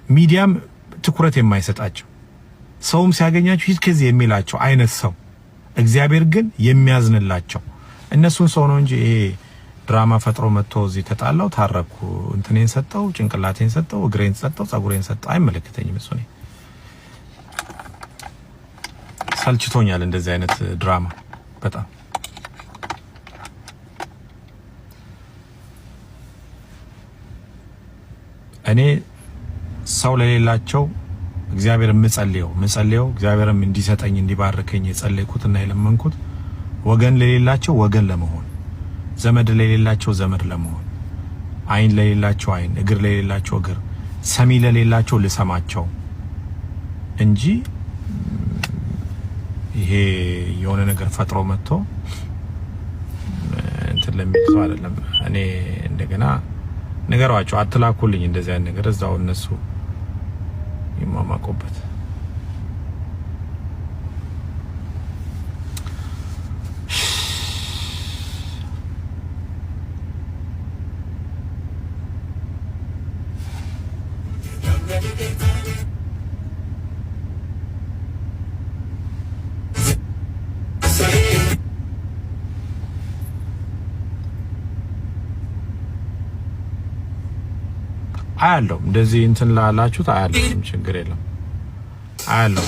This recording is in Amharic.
ሚዲያም ትኩረት የማይሰጣቸው፣ ሰውም ሲያገኛቸው ሂድ ከዚህ የሚላቸው አይነት ሰው፣ እግዚአብሔር ግን የሚያዝንላቸው እነሱን ሰው ነው እንጂ ይሄ ድራማ ፈጥሮ መጥቶ እዚህ ተጣላው፣ ታረኩ፣ እንትኔን ሰጠው፣ ጭንቅላቴን ሰጠው፣ እግሬን ሰጠው፣ ጸጉሬን ሰጠው፣ አይመለከተኝም። እሱ እኔ ሰልችቶኛል እንደዚህ አይነት ድራማ በጣም። እኔ ሰው ለሌላቸው እግዚአብሔር የምጸልየው እግዚአብሔርም እንዲሰጠኝ እንዲባርከኝ የጸለይኩትና የለመንኩት ወገን ለሌላቸው ወገን ለመሆን፣ ዘመድ ለሌላቸው ዘመድ ለመሆን፣ አይን ለሌላቸው አይን፣ እግር ለሌላቸው እግር፣ ሰሚ ለሌላቸው ልሰማቸው እንጂ ይሄ የሆነ ነገር ፈጥሮ መጥቶ እንትን ለሚል ሰው አይደለም። እኔ እንደገና ንገሯቸው፣ አትላኩልኝ እንደዚህ አይነት ነገር፣ እዛው እነሱ ይሟሟቁበት። አያለው እንደዚህ እንትን ላላችሁት አያለው፣ ችግር የለም አያለው።